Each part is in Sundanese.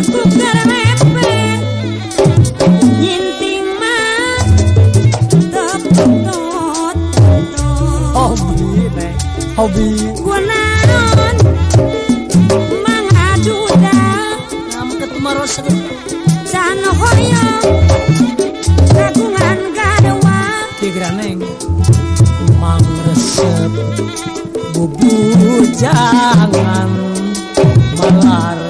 Satukar lepet nyinting mah tepetot. Hobi neng, hobi. Kunaon mangaduda ngambek tumaros can hoyong kagungan garwa kieu neng mang resep bubujangan malar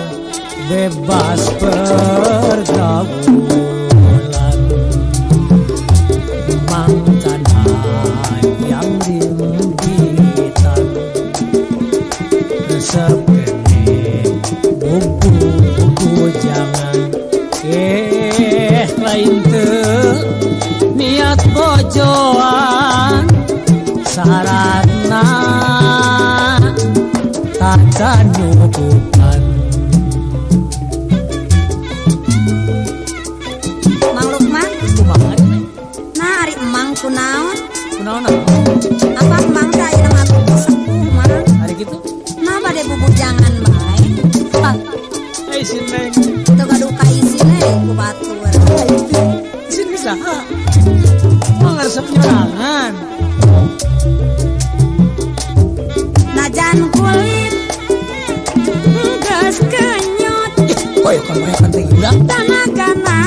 bebas pergaulan mang tanah yang rimbitan resep kene bubujangan lain teu niat bojoan syaratna tak nyukupan. Mang Lukman kumaha? Nah ari emang kunaon? Kunaon? Apa emang teh ayeuna mah sepuh mah? Ari kitu? Nah bade bubujangan bae. Eh si Neng. Teu gaduh ka isin we ku batur. Isin bisa. Mah ngaresep nyorangan. Najan kulit geus kenyot. Koyokan-koyokan teh budak. Tanagana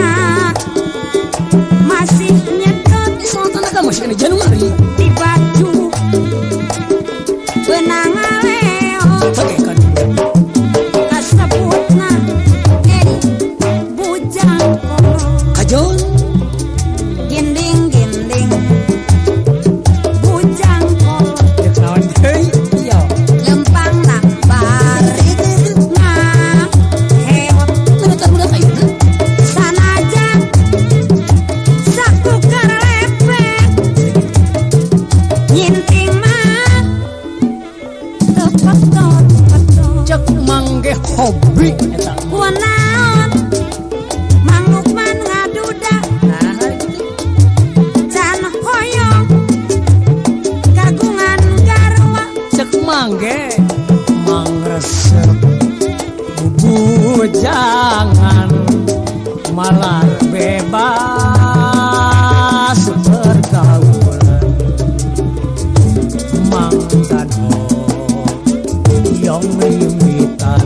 masih nyedot. Soal tanaga masih kena Januari. Di baju benang ngaleot. Pakekan kasebutna bujang kolot. Kajon ginding-ginding bujang kolot. Rek naon deui? Iya. Lempang nang bari ngaheot. Ngeuneutan budak ayeuna. Sanajan satukar lepet nyinting mah teu petot-petot. Cek mang ge hobi eta. Kunaon Mang Lukman ngaduda. Nah ari kitu. Can hoyong kagungan garwa. Cek mang ge mang resep bubujangan malar bebas pergaulan mang tano yong limbitan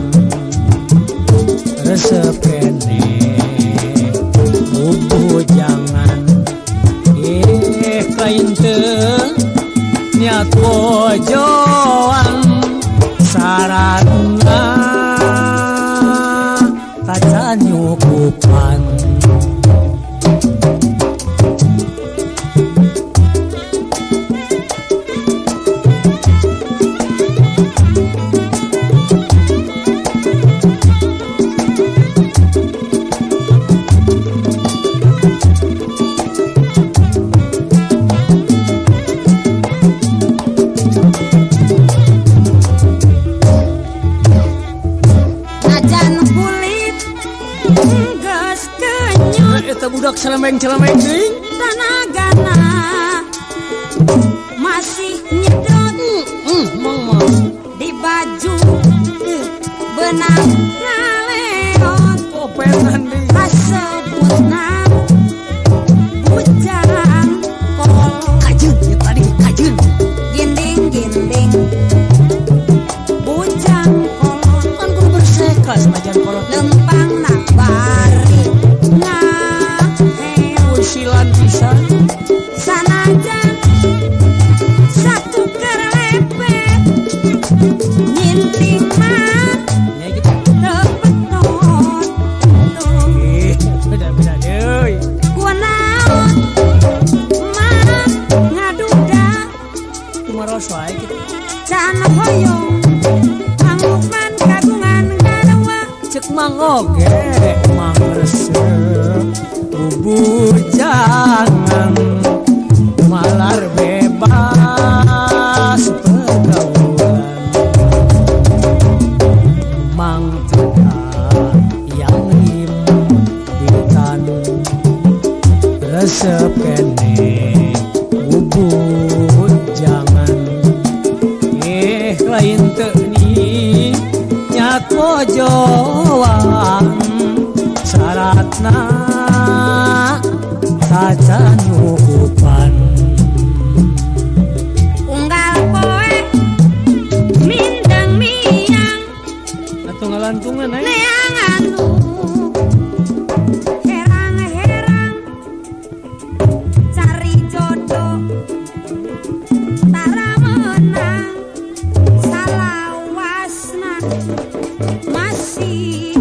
resep kene bubujangan lain teu niat bojoan syaratna kaca nyukupan. Najan kulit geus kenyot. Eta budak celemeng-celemeng deui. Tanagana masih nyedot. Mang mah di baju benang ngaleot. Kopenan deui. Kasebutna bujang kolot. Kajeun ieu tadi kajeun. Ginding-ginding bujang kolot. Kan kudu berseka sanajan kolot. Lempang nang bari ngaheot. Usilan pisan. Sanajan satukar lepet nyinting mah nya kitu. Teu petot. Ih, beda-beda deui. Kunaon mah ngaduda Tumaros wae kitu. Can hoyong Mang Lukman kagungan garwa. Cek mang oge mang resep bubujangan malar bebas pergaulan mang tata yang rimbitan resep kene bubujangan lain teu niat bojoan. Salawasna tacan nyukupan. Unggal poe mindeng miang atau ngalantungan eh neangan herang-herang cari jodoh tara menang salawasna masih